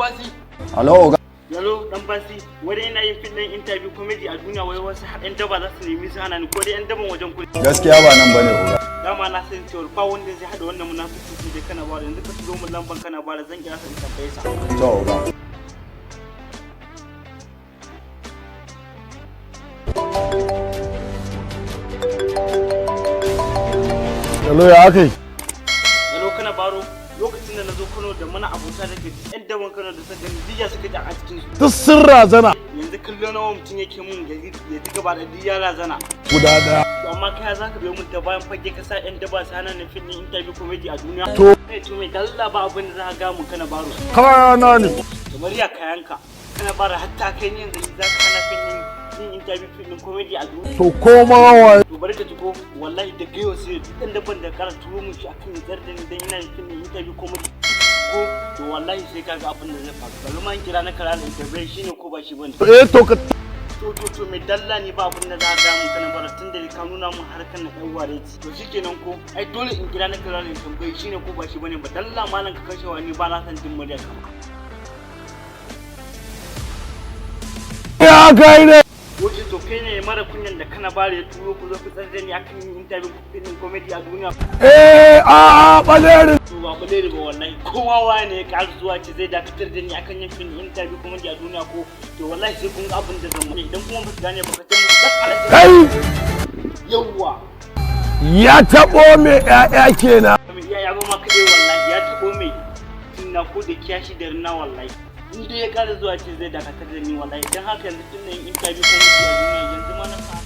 Basi. Alo, oga. Yalo, Dan Basi, wani yana yin fim ɗin interview comedy a duniya, wai wasu har 'yan daba za su nemi su hana ni, ko dai 'yan daban wajen kuɗi. Gaskiya ba nan bane, oga. Dama na san cewa ba wanda zai haɗa wannan munafiki sai dai Kana Bara. Yanzu ka turo min lamban Kana Bara, zan kira sa in tambaye sa. To, oga. Hello, ya aka yi? Yalo, Kana Baro, lokacin da na zo Kano da mana abota da gaji, 'yan daban Kano da suka gani diya suka ji a cikin su. Duk sun razana. Yanzu kallo nawa mutum yake mun ya ji gaba da diya razana. Guda daya. To amma kai za ka biyo mun ta bayan fage ka sa 'yan daba su hana ni fim ɗin interview comedy a duniya. To. Kai, to mai dalla, ba abin da za ka ga mun, Kana Baro. Kayana ne. Kamar ya kayanka, Kana Bara, hatta kai ne yanzu za ka hana fim ɗin yin interview fim ɗin comedy a duniya? To, koma waye. To bari ka ji ko, wallahi da gaiwa sai duk ɗan daban da kara turo mun shi akan tsar da ni dan ina yin fim ɗin interview comedy ko, to wallahi sai kaga abin da zai faru. Bari ma in kira na kara da interview, shine ko ba shi bane. Eh, to ka To, mai dalla, ne ba abin da za ka ga mun, Kana Bara, tun da ka nuna mun harkar na ɗan ware ci. To shikenan ko, ai dole in kira na kara da tambayi shine ko ba shi bane ba. Dalla malam, ka kashe wani, ba na san jin murya kama. Ya aka yi ne? Wace to kai ne mara kunyan da Kana Bare ya turo ku zo ku tsar da ni akan yin interview fim comedy a duniya? Eh, a a balerin. To ba baleri ba, wallahi kowa waye ne ya ƙara zuwa ce zai dakatar da ni akan yin fim interview comedy a duniya ko, to wallahi sai kun ga abin da zan yi. Idan kuma ba su gane ba, ka ce musu dan alaji. Kai. Yawwa. Ya taɓo mai ƴaƴa kenan. Mai iya ya ba ma kaɗai, wallahi ya taɓo mai tunna ko da kiyashi da rina. Wallahi in dai ya ƙara zuwa ce zai dakatar da ni, wallahi dan haka yanzu tun da yin interview comedy a duniya yanzu ma na sa